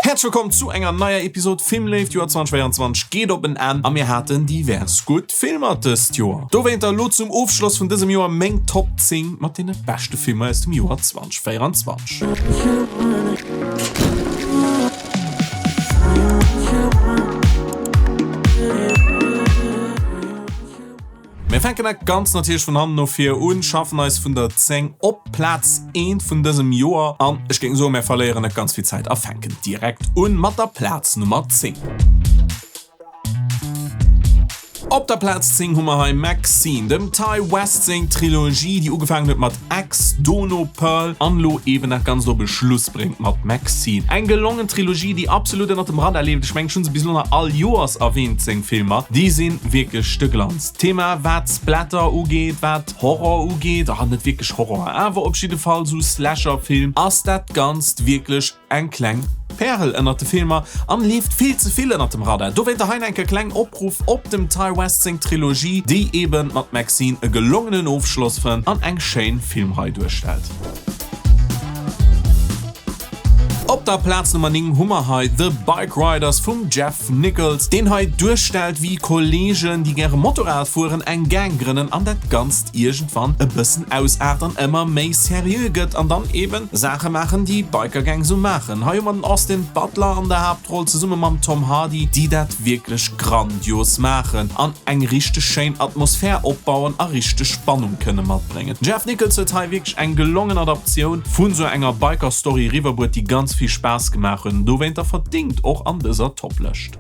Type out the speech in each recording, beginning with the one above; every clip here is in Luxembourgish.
Häerzlech wëllkomm zu enger neier Episode Filmléift. D'Joer 2024 geet op en Enn a mir haten divers gutt Filmer dëst Joer. Dowéinter elo zum Ofschloss vun dësem Joer meng Top 10 mat deene beschte Filmer aus dem Joer 2024. Mir fänken dat Ganzt natierlech vun hannen no vir un, schaffen eis vun der 10 op Plaz 1 vun dësem Joer an ech géing soen, mir verléieren net ganz vill Zäit a fänken direkt un mat der Plaz Nummer 10. Op der Plaz 10 hu mer hei Maxine, dem Ti West seng Trilogie, déi ugefaangen huet mat X, dono Pearl an elo eben dat Ganzt op e Schluss bréngt mat Maxine. Eng gelongen Trilogie, déi absolut ënnert dem Radar leeft. Ech mengen, ech hu se bis elo nach all Joers erwähnt, seng Filmer, déi si wierklech de Glanz. Thema wat Splatter ugeet, wat Horror ugeet, ah net wierklech Horror, awer op jidde Fall sou Slasher-Film, ass dat Ganzt wierklech Eng kleng Pärel ënnert de Filmer an leeft vill ze vill ënnert dem Radar. Dowéinter hei enke kleng Opruff op dem Ti West seng Trilogie, déi eben mat Maxine e gelongenen Ofschloss fënnt an eng schéin Filmrei duerstellt. Op der Plaz Nummer 9 hu mer hei The Bike Riders vum Jeff Nichols, deen hei duerstellt wéi Kollegen, déi gäre Motorrad fueren, eng Gang grënnen an dat Ganzt iergendwann e bëssen ausaart an ëmmer méi seriö gëtt an dann eben Saache maachen, déi Bikergang sou maachen. Hei hu mer den Austin Butler an der Haaptroll zesumme mam Tom Hardy, déi dat wierklech grandios maachen an eng richteg schéin Atmosphär opbauen a richteg Spannung kënne matbréngen. Den Jeff Nichols huet hei wierklech eng gelongen Adaptioun vun sou enger Biker-Story eriwwerbruet, déi ganz vill Spaass gemaach huet an dowéinter verdingt och an dëser Toplëscht.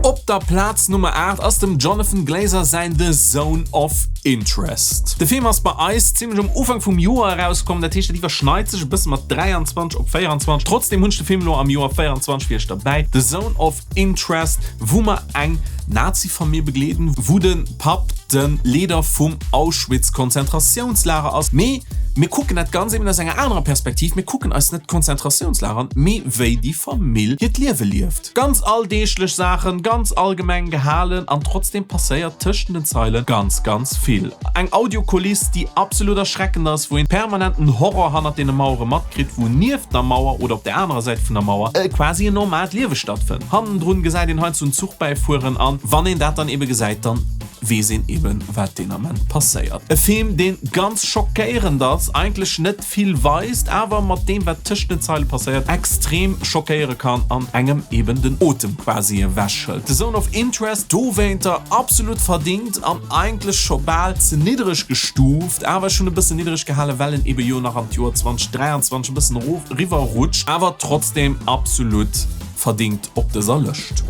Op der Plaz Nummer 8 ass dem Jonathan Glazer säin The Zone of Interest. De Film ass bei eis zimmlech um Ufank vum Joer erauskomm, dat heescht dat iwwerschneit sech e bësse mat 23 op 24. Trotzdeem hunn ech de Film elo am Joer 24 fir iech derbäi. The Zone of Interest, wou mer eng Nazi-Famill begleeden, wou de Papp de Leader vum Auschwitz-Konzentratiounslager ass. Mee mir kucken dat Ganzt eben aus enger anerer Perspektiv, mir kucken eis net d'Konzentratiounslager an, mee wéi déi Famill hiert Liewe lieft. Ganz alldeeglech Saachen, ganz allgemeng gehalen an trotzdem passéiert tëschent den Zeile ganz, ganz vill. Eng Audiokuliss, déi absolut erschreckend ass, wou een permanent den Horror hannert deene Mauere matkritt, wou nieft der Mauer oder op der anerer Säit vun der Mauer quasi en normaalt Liewe stattfënnt. Hannendrun gesäit een heiansdo en Zuch bäifueren an wann een dat dann ebe gesäit, dann weess een eben, wat deen Ament passéiert. E Film, deen ganz schockéierend ass, eigentlech net vill weist, awer mat deem wat tëscht den Zeile passéiert extrem schockéiere kann an engem eben den Otem quasi ewech hëlt. The Zone of Interest dowéinter absolut verdingt an eigentlech scho bal ze niddereg gestuuft, awer ech hunn e bëssen niddereg gehalen, well en ebe jo nach an d'Joer 2023 e bëssen erof eriwwer rutscht, awer trotzdem absolut verdingt op dëser Lëscht.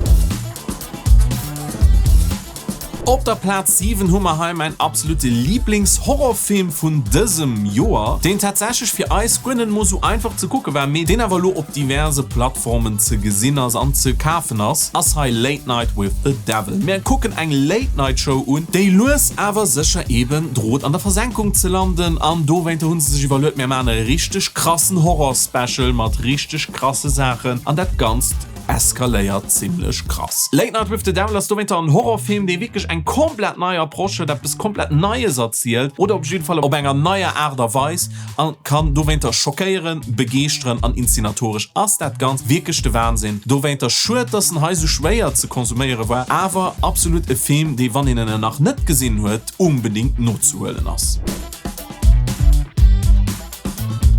Op der Plaz 7 hu mer hei mäin absolute Lieblings-Horrorfilm vun dësem Joer, deen tatsächlech fir eis guer net mol sou einfach ze kucke war, mee deen awer elo op diverse Plattformen ze gesinn ass an ze kafen ass, ass hei Late Night with the Devil. Mir kucken eng Late Night Show un, déi lues awer sécher eben drot an der Versenkung ze landen an dowéinter hu se sech iwwerluet, mir maachen e richteg krassen Horror-Special mat richteg krasse Saachen an dat Ganzt Eskaléiert zimlech krass. Late Night with the Devil ass dowéinter en Horrorfilm, dee wierklech eng komplett nei Approche huet, eppes komplett Neies erzielt oder op jidde Fall op enger neier Aart a Weis a kann dowéinter schockéieren, begeeschteren an inszenatoresch ass dat Ganzt wierklech de Wahnsinn. Dowéinter schued, dass en hei sou schwéier ze konsuméiere war, awer absolut e Film, dee wann een en nach net gesinn huet, onbedingt nozehuelen ass.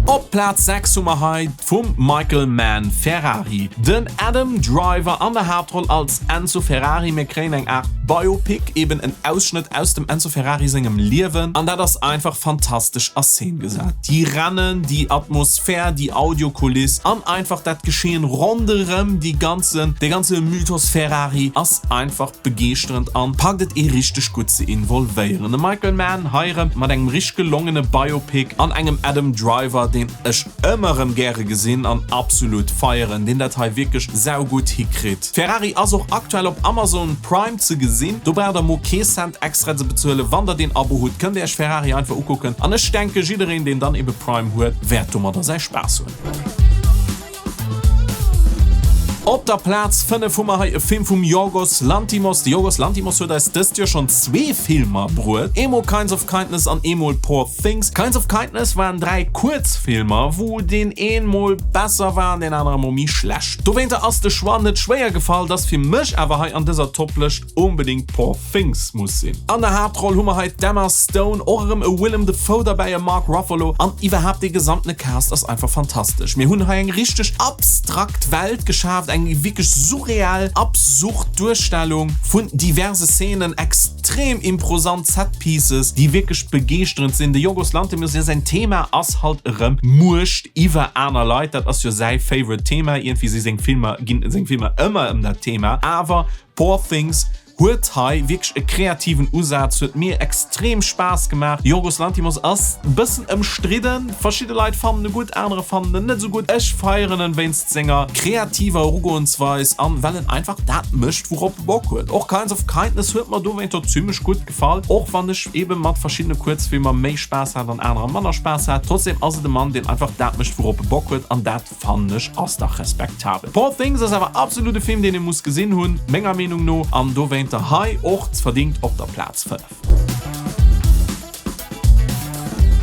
Op Plaz 6 hu mer hei vum Michael Mann Ferrari. Den Adam Driver an der Haaptroll als Enzo Ferrari. Mir kréien eng Aart Biopic, eben en Ausschnëtt aus dem Enzo Ferrari sengem Liewen an dat ass einfach fantastesch a Szene gesat. Déi Rennen, déi Atmosphär, déi Audiokuliss an einfach dat Geschehen ronderëm déi ganzen, dee ganze Mythos Ferrari ass einfach Begeeschterend an packt et ee richteg gutt ze involvéieren. De Michael Mann hei erëm mat engem richteg gelongene Biopic an engem Adam Driver deen ech ëmmer erëm gäre gesinn an absolut feieren, deen dat hei wierklech saugutt hikritt. Ferrari ass och aktuell op Amazon Prime ze gesinn, do braucht der mo kee Cent extra ze bezuelen. Wann der deen Abo hutt kënnt der iech Ferrari einfach ukucken an ech denke jiddereen deen dann ebe Prime huet wäert domadder säi Spaass hunn. Op der Plaz 5 hu mer hei e Film vum Yorgos Lanthimos. De Yorgos Lanthimos huet eis dëst Joer schonn zwee Filmer bruet, eemol Kinds of Kindness an eemol Poor Things. Kinds of Kindness waren 3 Kuerzfilmer, wou deen een mol besser war an deen anere mol méi schlecht. Dowéinter ass de Choix net schwéier gefall, dass fir mech awer hei an dëser Toplëscht onbedéngt Poor Things muss sinn. An der Haaptroll hu mer hei d'Emma Stone, och erëm e Willem Dafoe derbäi, e Mark Ruffalo an iwwerhaapt dee gesamtene Cast ass einfach fantastesch. Mir hunn hei eng richteg abstrakt Welt geschaaft, eng wierklech surreal, absurd Duerstellung vun diverse Szenen, extrem imposant Set Pieces, déi wierklech begeeschterend sinn. De Yorgos Lanthimos, jo säin Thema ass halt erëm Muecht iwwer aner Leit, dat ass jo säi favorite Thema, iergendwéi si seng Filmer, ginn seng Filmer ëmmer ëm dat Thema, awer Poor Things huet hei wierklech e kreativen Usaz, huet mir extrem Spaass gemaach. Yorgos Lanthimos ass bëssen ëmstridden, verschidde Leit fannen e gutt, anerer fannen en net esou gutt. Ech feieren en wéinst senger kreativer Erugoensweis an well en einfach dat mécht wourop e Bock huet. Och Kinds of Kindness huet mer dowéinter zimmlech gutt gefall, och wann ech eben mat verschiddene Kuerzfilmer méi Spaass hat an anerer manner Spaass hat. Trotzdem ass et e Mann deen einfach dat mécht wourop e Bock huet an dat Fannen ech ass dach respektabel. Poor Things ass awer absolut e Film deen ee muss gesinn hunn, menger Meenung no, an dowéinter hei och verdingt op der Plaz 5.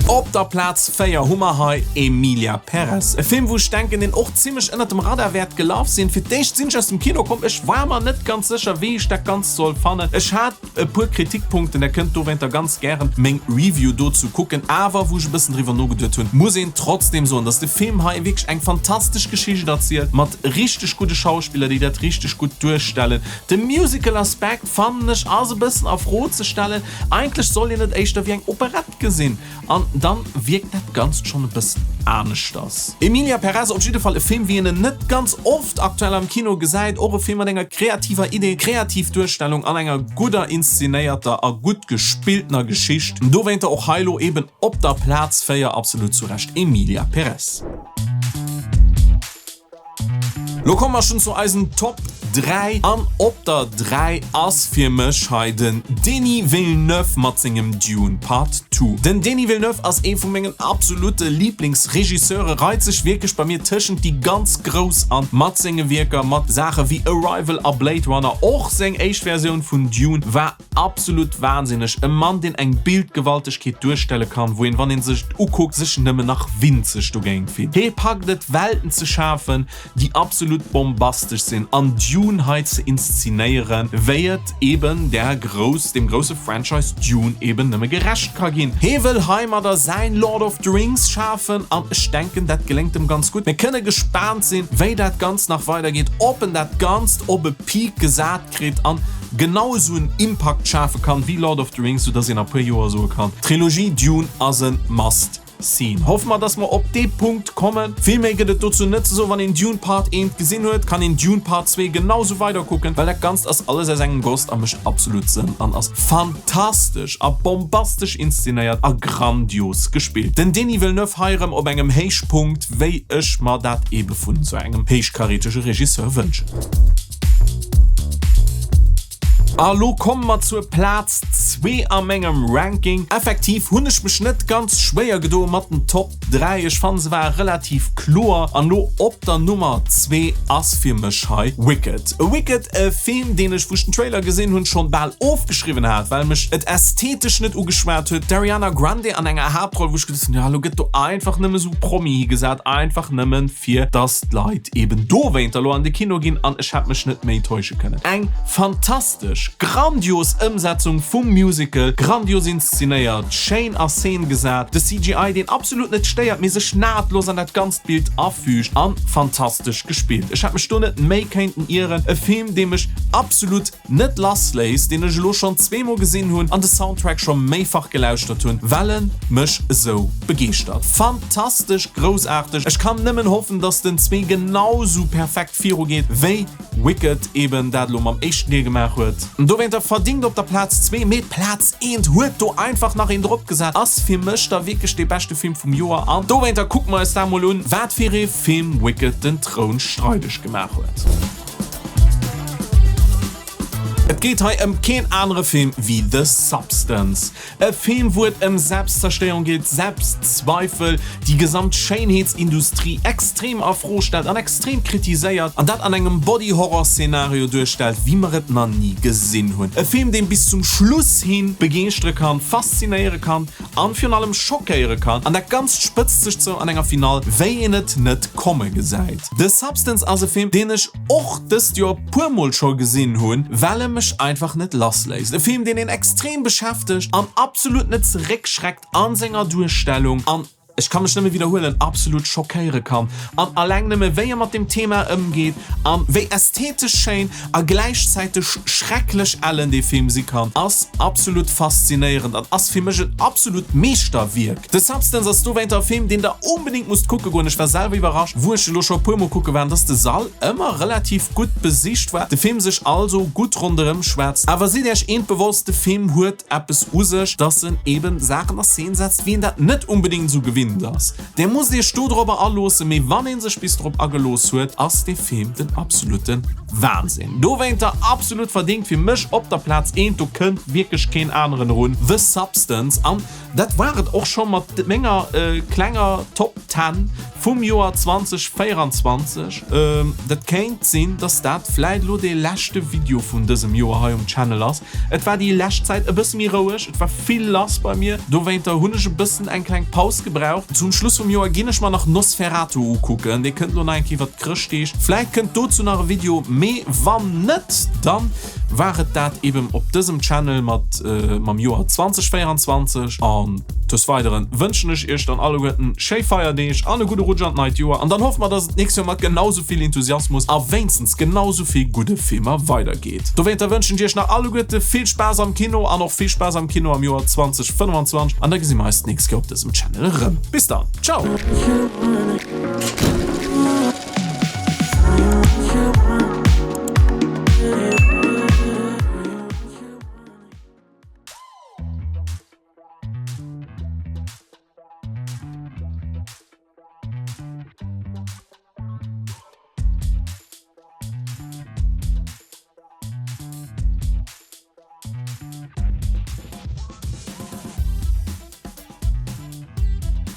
Op der Plaz 4 hu mer hei Emilia Perez, e Film wou ech denken deen och zimmlech ënnert dem Radar wäert gelaf sinn. Fir d'éischt sinn ech aus dem Kino komm, ech war mer net ganz sécher wéi ech dat Ganzt soll fannen. Ech hat E puer Kritikpunkten, der kënnt dowéinter ganz gären meng Review dozou kucken, awer wou ech e bëssen driwwer nogeduet hunn, muss een trotzdem soen, dass de Film hei wierklech eng fantastesch Geschicht erzielt, mat richteg gudde Schauspiller, déi dat richteg gutt duerstellen. De Musical-Aspekt, fannen ech, ass e bëssen a Fro ze stellen, eigentlech soll een et éischter wéi eng Operett gesinn. An dann wierkt dat Ganzt schon e bëssen aneschters. Emilia Perez, op jidde Fall e Film wéi een en net ganz oft aktuell am Kino gesäit. Och e Film mat enger kreativer Idee, kreativ Duerstellung an enger gudder inszenéierter a gutt gespilltener Geschicht. Dowéinter och hei lo eben op der Plaz 4 absolut zu Recht Emilia Perez. Lo komme mer schon zu eisen Top 3 an op der 3 ass fir mech hei den Denis Villeneuve mat sengem Dune Part 2. Den Denis Villeneuve ass ee vu mengen absolute Liblingsregisseure, reit sech wierklech bei mir tëschent déi ganz Grouss an mat senge Wierker, mat Saache wéi Arrival a Blade Runner. Och seng éischt Versioun vun Dune war Absolut wahnsinneg, e Mann deen eng Bildgewaltegkeet duerstelle kann, wou een wann een sech et ukuckt sech nëmmen nach winzeg dogéint fillt. Hee packt et Welten ze schafen déi absolut bombastesch sinn an Dune hei ze inszenéieren wéi et eben der grouss dem grousse Franchise Dune eben nëmme gerecht ka ginn. Hee wëll heimadder säin Lord of the Rings schafen an ech denken dat geléngt em ganz gutt. Mir kënne gespaant sinn wéi dat Ganzt nach weidergeet, ob en dat Ganzt op e Peak gesat kritt an genau esou en Impakt schafe kann wéi Lord of the Rings, sou dass een a puer Joer soe kann, d'Trilogie Dune ass en Must Seen. Hoffe mer, dass mer op dee Punkt kommen. Vill méi gëtt et dozou net ze soen. Wann een Dune Part 1 gesinn huet, kann een Dune Part 2 genau sou weider kucken, well dat Ganzt ass alles aus engem Goss a mécht absolut Sënn an ass fantastesch a bombastesch inszenéiert a grandios gespillt. Den Denis Villeneuve hei erëm op engem Héichpunkt, wéi ech mer dat ebe vun sou engem héichkarätege Regisseur wënschen. A lo komme mer zur Plaz zwee a mengem Ranking. Effektiv hunn ech mech net ganz schwéier gedoe mat den Top 3. Ech fannen se ware relativ kloer. An lo op der Nummer zwee ass fir mech hei Wicked. Wicked, e Film deen ech wou ech den Trailer gesinn hunn schonn bal ofgeschriwwen hat, well mech et ästhetesch net ugeschwat huet. D'Ariana Grande an enger Haaptroll wou ech geduecht hunn, jo lo gëtt do einfach nëmme sou Promi higesat, einfach nëmmen fir dass d'Leit eben dowéinter elo an de Kino ginn an ech hätt mech net méi täusche kënnen. Eng fantastesch, grandios Ëmsetzung vum Musical, grandios inszenéiert, schéin a Scene gesat, de CGI deen absolut net stéiert, mee sech nahtlos an dat ganzt Bild afügt an fantastesch gespillt. Ech hätt mech do net méi kéinten ieren. E Film dee mech absolut net lass léisst, deen ech elo schonn zweemol gesinn hunn an de Soundtrack scho méifach gelauschtert hunn, well en mech esou begeeschtert. Fantastesch, groussaarteg. Ech kann nëmmen hoffen, dass den 2 genau sou perfekt viru geet, wéi Wicked eben dat elo mam éischten Deel gemaach huet. Dowéinter verdingt op der Plaz 2, mee d'Plaz 1 huet do einfach nach een drop gesat, ass fir mech da wierklech dee beschte Film vum Joer an dowéinter kucke mer eis dat mol un, wat fir ee Film Wicked den Troun streideg gemaach huet. geet hei ëm keen anere Film wéi The Substance. E Film wou et ëm Selbstzerstéierung geet, Selbstzweifel, déi gesamt Schéinheetsindustrie extrem a Fro stellt an extrem kritiséiert an dat an engem Body-Horror-Szenario duerstellt wéi mer et na ni gesinn hunn. E Film deen bis zum Schluss hin begeeschtere kann, faszinéiere kann an virun allem schockéiere kann an dat Ganzt spëtzt sech zou an enger Finale wéi een et net komme gesäit. The Substance ass e Film deen ech och dëst Joer puer mol scho gesinn hunn, well e mech einfach net lass léisst. E Film deen een extrem beschäftegt an absolut net zeréckschreckt an senger Duerstellung an, ech ka mech nëmme widderhuelen, absolut schockéiere kann an alleng nëmme wéi e mat dem Thema ëmgeet an wéi ästhetesch schéin a gläichzäiteg schrecklech ellen dee Film si kann, ass absolut faszinéierend an ass fir mech en absolut Meeschterwierk. The Substance ass dowéinter e Film, deen der onbedéngt musst kucke goen. Ech war selwer iwwerrascht, wou ech elo scho e puer mol kucke waren, dass de Sall ëmmer relativ gutt besicht war, de Film sech also gutt ronderëm schwätzt. Awer sidd iech eent bewosst, de Film huet eppes u sech, dass en eben Saachen a Szene setzt, wéi een dat net onbedéngt esou gewinnt ass. Där musst iech dodropper aloossen, mee wann een sech bis drop agelooss huet, ass dee Film den absolute Wahnsinn. Dowéinter absolut verdingt fir mech op der Plaz eent, do kënnt wierklech keen aneren erun, The Substance. An Dat war et och scho mat menger klenger Top Ten vum Joer 2024. Dat kéint sinn, dass dat vläit elo dee leschte Video vun dësem Joer hei um Channel ass. Et war déi lescht Zäit e bësse méi roueg, et war vill lass bei mir, dowéinter hunn ech e bëssen eng kleng Paus gebraucht. Zum Schluss vum Joer ginn ech mer nach Nosferatu ukucken, dee kënnt elo nach eng Kéier iwwert d'Chrëschtdeeg. Vläit kënnt dozou nach e Video, mee wann net, dann war et dat eben op dësem Channel mat mam Joer 2024 an des weideren wënschen ech iech dann alleguerten schéi Feierdeeg an e gudde Rutsch an d'neit Joer an dann hoffe mer dass et d'nächst Joer mat genau sou vill Enthusiasmus a wéinstens genau sou vill gudde Filmer weider geet. Dowéinter wënschen ech iech nach alleguerte vill Spaass am Kino an och vill Spaass am Kino am Joer 2025 an da gesi mer eis d'nächst Kéier op dësem Channel erëm. Bis dann, ciao!